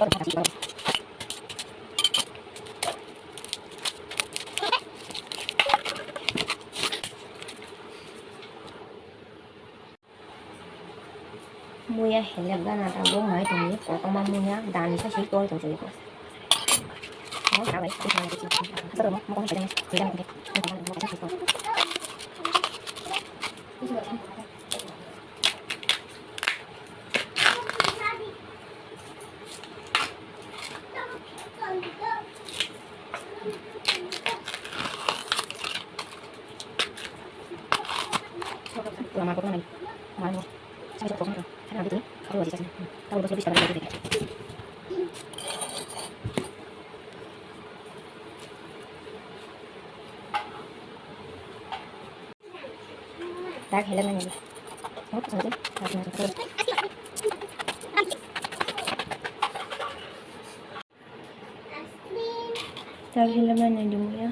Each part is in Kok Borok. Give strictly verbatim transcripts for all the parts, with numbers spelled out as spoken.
Muya helep gana ta bo ngai tongwi kotorma muya dani sa si tol tong choli ko. Tak helem nang ni. Tak helem nang ni dum ya.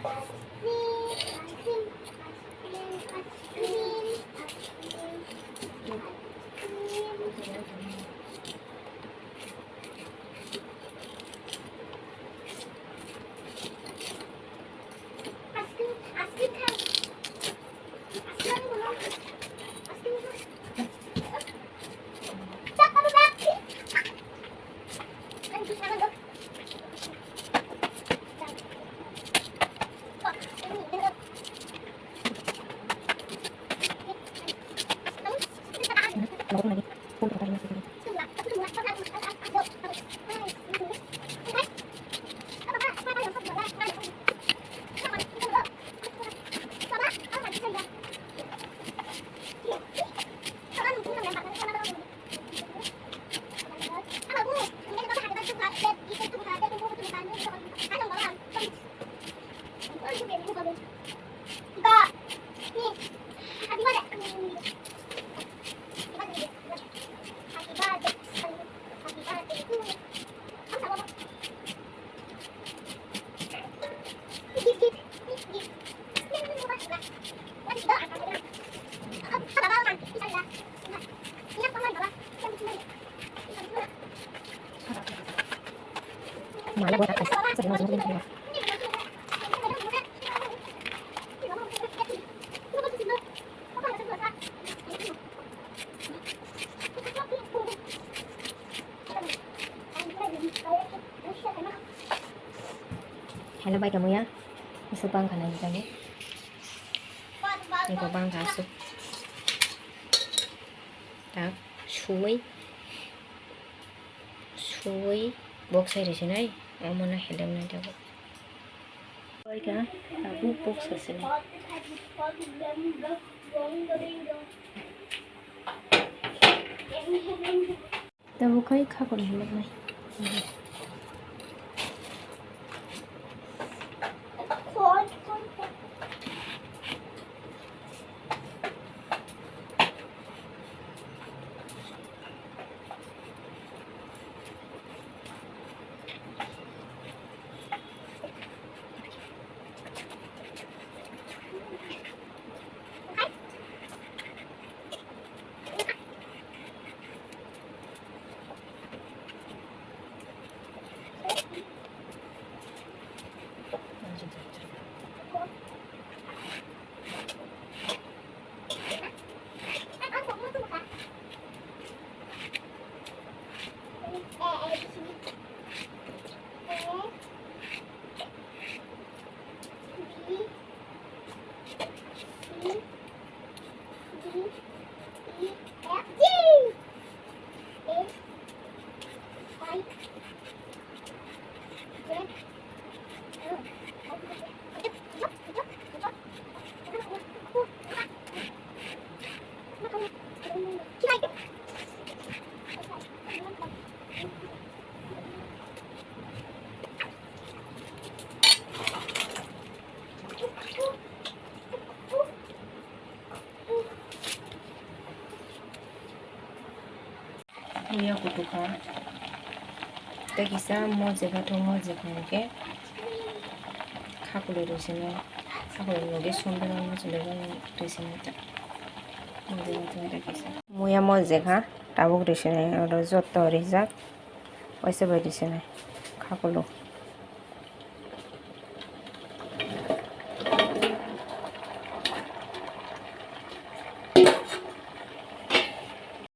Hello, bai, kamu ya? Masuk bang kana kita ni? Ini kau bang kasuk. Tak, sui, sui, box saya di sini. Oh, mana helm nanti aku. Bai ka, aku box kasini. Tabuk khai khakon hinjaknai. Muya kutukha. Tei kisa mojega thung, mojega hwnkhe khakulwi rwsini, khakulwi rwdi sundoro mojega rwsini ta. Mojega thung tei kisa. Muya mojega tabuk rwsini oro joto rijak. Waisa bai di sini. Khakulu.